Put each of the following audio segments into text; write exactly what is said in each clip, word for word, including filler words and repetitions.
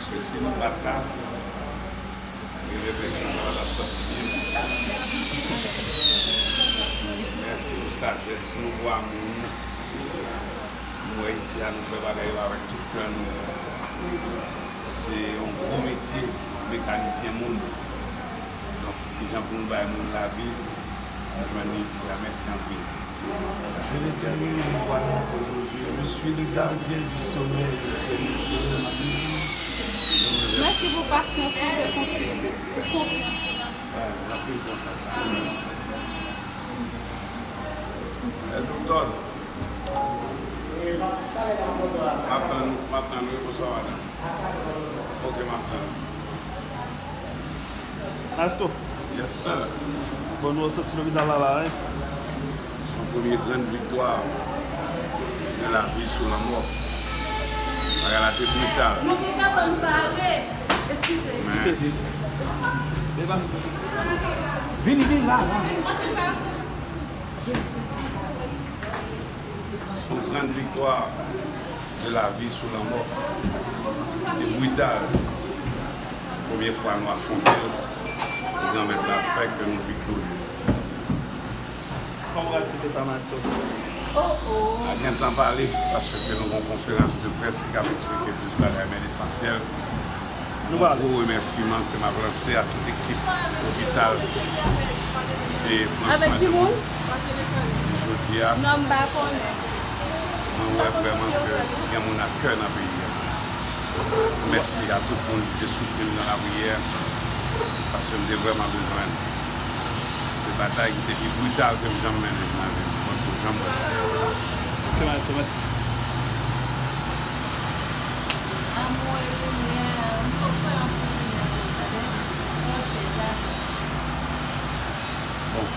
Paske si nou pa t la, gen enpresyon sa pa t ap sòti byen. Mèsi pou sajès nou, pou amou nou. Nou wè isi a, nou fè bagay yo avèk tout kè nou. Se yon gwo metye, mekanisyen moun. Donk, kijan pou nou bay moun lavi, nou jwenn li isi a. Mèsi anpil. Je l'Éternel, mon roi, mon Dieu, je suis le gardien du sommeil, Seigneur, je te remercie. Mèsi pou pasyans ou e pou konfyans ou nan nou. Mwen ap tann ou, mwen ap tann ou, bonswa madanm. Ok, m ap tann ou. Maestro. Yes, sir. Bon, nou soti lopital la, la, wi. Se yon premye grann viktwa de la vi sou lanmò. Bagay la te brital. Nou te kapab pale. Eskize. Men. Vin, vin la, la. Sou grann viktwa de la vi sou lanmò. Li te brital. Premye fwa nou afwonte l, e Granmèt la fè ke nou viktorye. Kòman w pral esplike sa, Maestro? Oh, oh. Pa gen tan pale, paske nou gen yon konferans de près ki ap eksplike plis bagay, men lesansyèl, Nou pale. Yon gwo remèsiman ke m ap lanse a tout ekip lopital ki te pran swen de mwen jodi a. Non, m pa konnen. Mwen wè vrèman ke gen moun ak kè nan peyi a. Mèsi a tout moun ki te soutni m nan lapriyè, paske m te vrèman bezwen l. Se batay ki te pi brital ke m janm mennen nan vi m. Mwen poko janm wè sa. Ok, Maestro, mèsi. Amou e limyè a, m poko fè anpil limyè pou tande. Ok,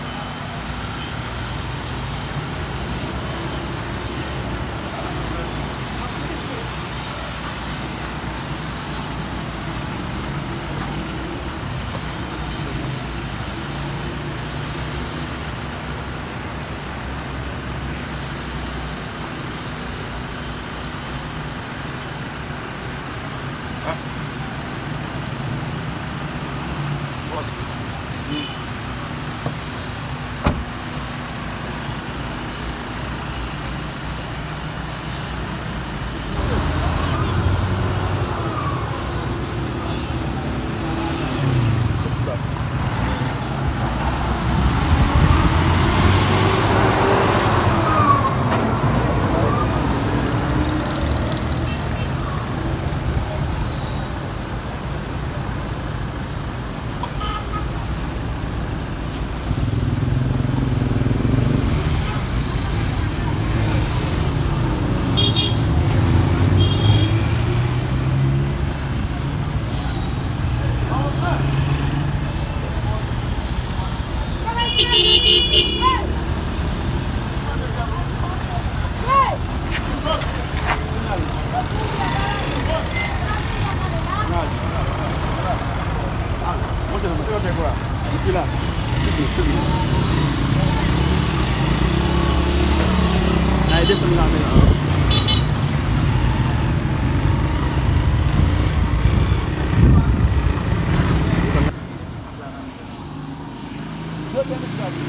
dakò.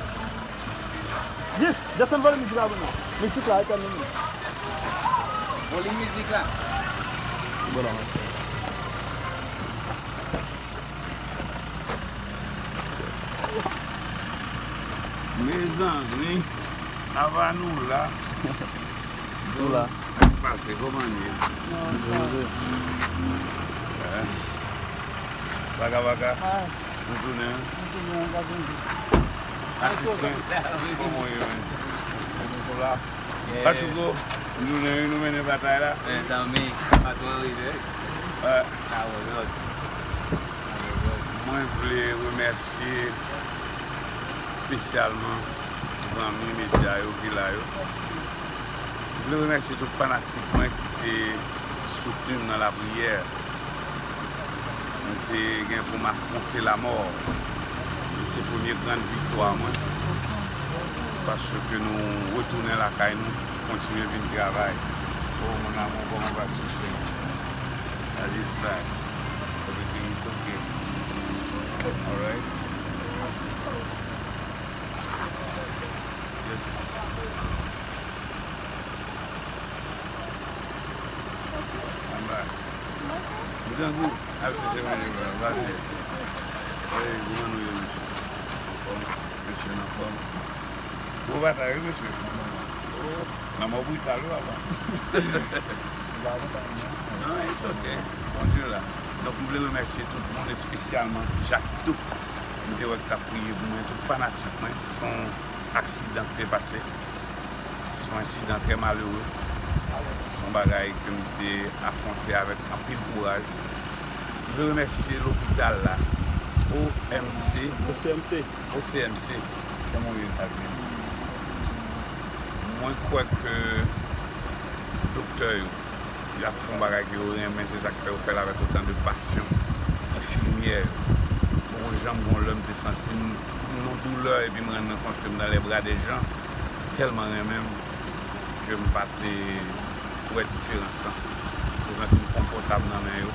Bon. Yes, desann vòlim mizik la, bon, non. Mizik la, e tèt nou. Vòlim mizik la. Bon, non. Mezanmi, ava nou la. Nou la. Sa k pase, kòman n ye? Eh. Baka, baka. Nou tounen, wi. Atis mwen, kòman w ye, men? Nou la. Pachouko, nou nan, nou mennen batay la. Mezanmi, patwon rive. Wè. Mwen vle remèsye espesyalman zanmi medya yo ki la yo. Mwen vle remèsye tout fanatik mwen ki te soutni m nan lapriyè. M te gen pou m afwonte lamò. Se premye grann viktwa mwen. Paske nou retounen lakay nou, kontinye vin travay. Oh, mon amour, comment vas-tu, chérie? I just back. Everything is okay. All right? Yes. Anba. Ou grangou? Al chèche manje pou nou. Vale. Ey, kòman nou ye, mesye? Anfòm? Mesye, anfòm? Gwo batay, wi, mesye. Lanmò brital, wi, papa. Non, it's okay. Bondye la. Donk, m vle remèsye tout moun, espesyalman Jakito. M te wè k t ap priye pou mwen, tout fanatik mwen. Se yon aksidan ki te pase. Se yon ensidan trè malere. Se yon bagay ke m te afwonte avèk anpil kouraj. M vle remèsye lopital la, O M C, O C M C. O C M C. Kòman w ye, Adrien? Mwen kwè ke doktè yo, y ap fè yon bagay ke yo renmen, se sa k fè yo fè l avèk otan de pasyon. Enfimyè yo, mwen janm gon lè m te santi m nan doulè epi m rann mwen kont ke m nan lè bra de jan ki tèlman renmen m ke m pa te wè diferans lan. M te santi m konfòtab nan men yo.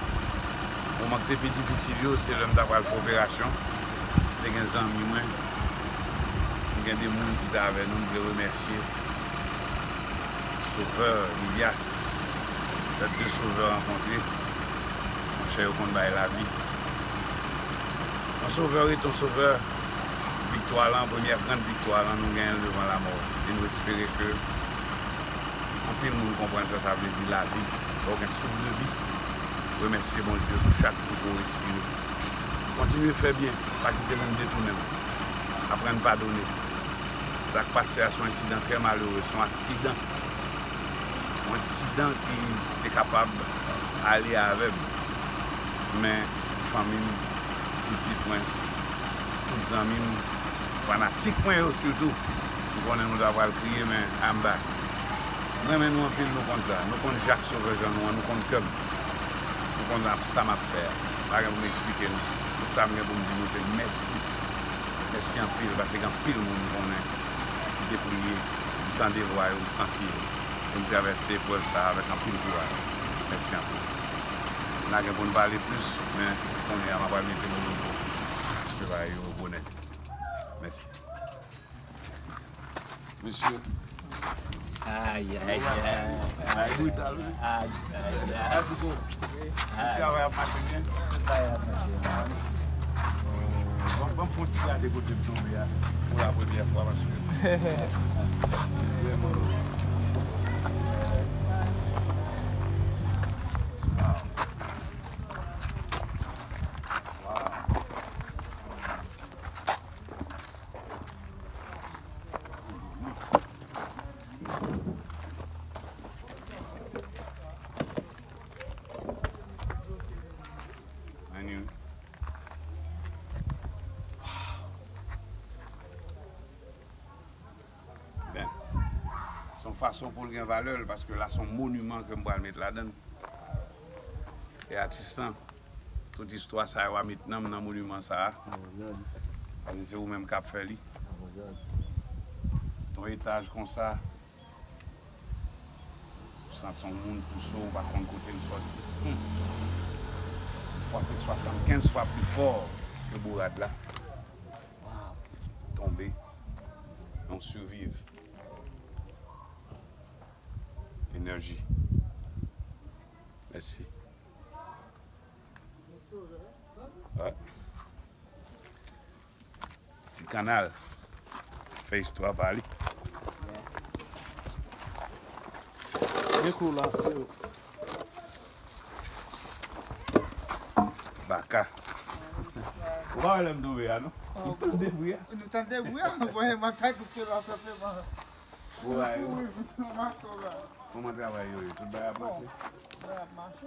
Moman ki te pi difisil yo, se lè m ta pral fè operasyon. M te gen zanmi mwen, m gen de moun ki te avè nou, m vle remèsye. Sovè, Lilyas, lè de sovè rankontre, monchè, yo konn bay lavi. Yon sovè rete yon sovè. Viktwa lan, premyè grann viktwa lan, nou genyen l devan lamò. E nou espere ke anpil moun konprann sa sa vle di lavi. Lè w gen souf de vi, remèsye Bondye pou chak jou ke w respire. Kontinye fè byen, pa kite moun detounen w. Aprann padone. Sa k pase a se yon ensidan trè malere, se yon aksidan. Yon ensidan ki te kapab ale avè m. Men fanmi m, pitit mwen, tout zanmi m, fanatik mwen yo sitou, m konnen nou ta pral kriye, men I'm back. M renmen nou anpil, nou konn sa. Nou konn Jack Sauveur jan nou an, nou konn kè m. Nou konn ap, sa m ap fè a. Pa gen pou m eksplike nou. Tout sa m gen pou m di nou, se mèsi. Mèsi anpil, paske gen anpil moun m konnen ki te priye, m tande vwa yo, m santi yo. E m travèse eprèv sa a avèk anpil kouraj. Mèsi anpil. N a gen pou n pale plis, men kounye a, m ap pral mete nou repo. Paske bagay yo gwo nèt. Mèsi. Mesye. Ay, ay, ay. Ay, brital, wi. Ay, ay, ay. Mèsi, bro. Travay ap mache byen? Travay ap mache byen. Bon, bon, fon ti gade kote m tonbe a. Pou la premyè fwa, paske vrèman. Wow. Wow. Anyway. Ben, se yon fason pou l gen valè l, paske la se yon moniman ke m pral met ladan l. E atis lan, tout istwa sa yo a met nanm nan moniman sa a. Paske se ou menm k ap fè li. Yon etaj konsa, ou santi yon moun pouse w, ou pa konn kote l sòti. Hmm. Ou frape swasannkenz fwa pli fò ke bourad la. Tonbe. Men w siviv. Enèji. Mèsi. Wè. Ti kanal. Fè istwa pa li. Gen kou la. Baka. Ou pa wè lè m tonbe a, non? Ou tande bri a? Nou tande bri a, mwen, mwen ta koupe la senpleman. Kòman travay yo ye? Tout bagay ap mache?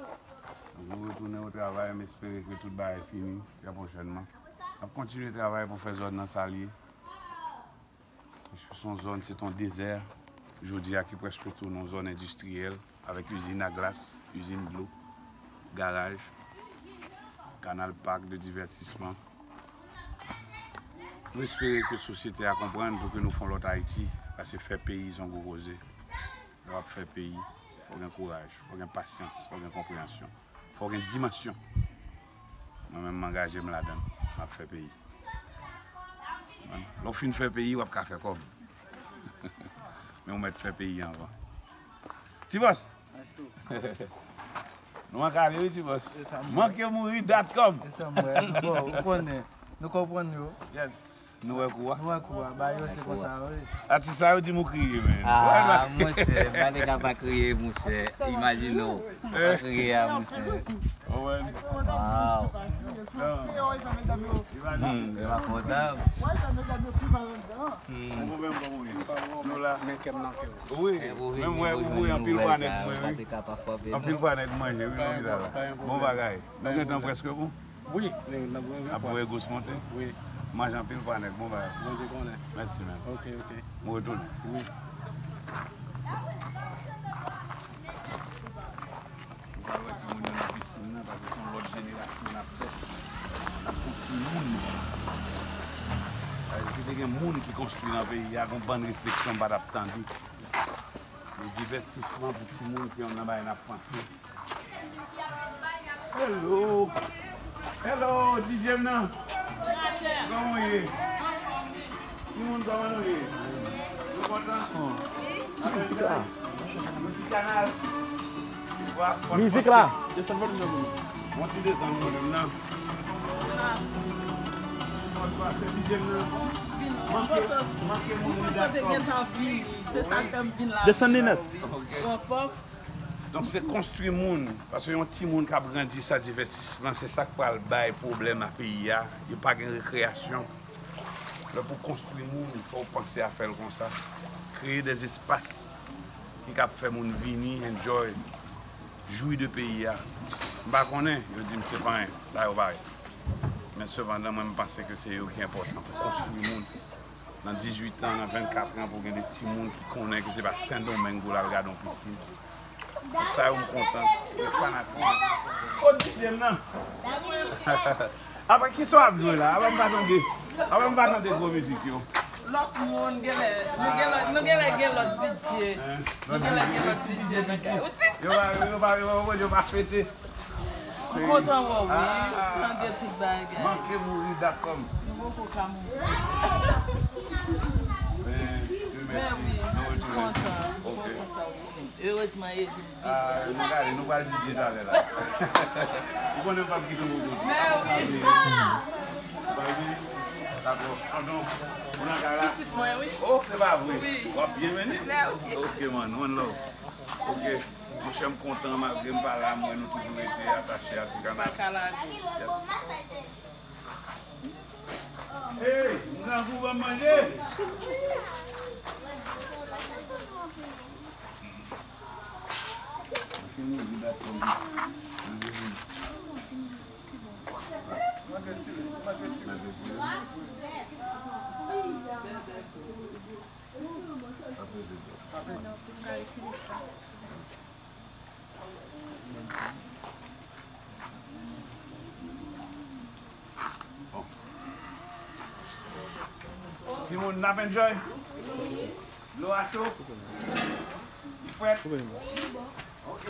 Donk, nou retounen o travay, m espere ke tout bagay fini trè pwochènman. N ap kontinye travay pou fè zòn nan sa l ye. Paske se yon zòn, se yon dezè, jodi a ki prèske tounen yon zòn endistriyèl, avèk izin a glas, izin dlo, garaj, kanal pak de divètisman. Nou espere ke sosyete a konprann pou ke nou fè yon lòt Ayiti, paske fè peyi se yon gwo koze. Lè w ap fè peyi, fò w gen kouraj, fò w gen pasyans, fò w gen konpreyansyon, fò w gen dimansyon. Mwen menm, m angaje m ladan l, m ap fè peyi. Lè w fin fè peyi, w ap ka fè kòb. Men w mèt fè peyi anvan. Ti bòs! Nou an kale wi, ti bòs. Manke mouri dot com. Se sa m wè. Bon, ou konnen. Nou konprann yo. Yes. Nou wè kou a. Nou wè kou a. Ba yo se konsa, wi. Atis la, yo di m ou kriye, men. Ah, monchè, pa nèg la pa kriye, monchè. Imajine w. Pa kriye a, monchè. Wow. Hmm, se pa kontan. Hmm. Nou la. Men kè m nan kè w. Wi, men mwen, wi, anpil fwa nèg mwen, wi. Anpil fwa nèg manje, wi, nan vila la. Bon bagay. Nou gentan prèske bon. Wi, n ap voye gous monte. Wi. Manje anpil fwa nèg, bon bagay. Bondye konnen. Mèsi, men. Ok, ok. Mwen retounen. Wi. Nou pral wè timoun yo nan pisin nan, paske se yon lòt jenerasyon n ap fè. N ap konstwi moun. Paske si te gen moun ki konstwi nan peyi a, gon bann refleksyon m pa t ap tande. Men divètisman pou timoun se youn nan bagay n ap panse. Hello. Hello, D J m nan. Kòman w ye? Timoun, kòman nou ye? Nou kontan? Mizik la. Mizik la. Desann vòlim nan pou nou. Yon ti desann vòlim nan. Manke, manke moun. Se sa k fè m vin la. Desann li nèt. Ou anfòm? Donk, se konstwi moun. Paske yon timoun k ap grandi san divètisman, se sa k pral bay pwoblèm a peyi a. Yo pa gen rekreyasyon. Lè pou konstwi moun, fò w panse a fè l konsa. Kreye dè espas ki kab fè moun vini, enjoy, jwi de peyi a. M pa konnen, yo di m se pa anyen. Sa yo parèt. Men sepandan, mwen, m panse ke se yo ki enpòtan pou konstwi moun. Nan dizuit an, nan vennkat an, pou gen de timoun ki konnen ke se pa Sendomeng pou l al gade yon pisin. Pou sa yo, m kontan. Mwen fanatik. O, D J m nan. Apa, kisa w ap jwe la? Apa m pa tande. Apa m pa tande gwo mizik yo. Lòt moun, genlè, nou gen lòt, nou genlè gen lòt D J. Nou genlè gen lòt D J nan kay. Yo pa, yo pa, yo pa, yo pa fete. M kontan wè w, wi. Tande tout bagay. Manke mouri dot com. Nou poko ka mouri. Men, men wi, m kontan. M kontan sa, wi. Erezman, e vin. Ah, nou gade, nou pral D J talè la. Ou konnen m p ap kite w pou kont. Men wi. Ou pral vini? Dakò. Tonton, ou nan kay la? Pitit mwen, wi. Oh, se pa vre? Wi. W ap byen mennen? Men wi. Ok, man. One love. Ok. Monchè, m kontan, malgre m pa la, mwen, nou toujou rete atache a ti kanal. Pa ka lage. Yes. Hey, m grangou, ban m manje. Bon. Timoun, n ap enjoy? Dlo a cho? Li frèt? Ok.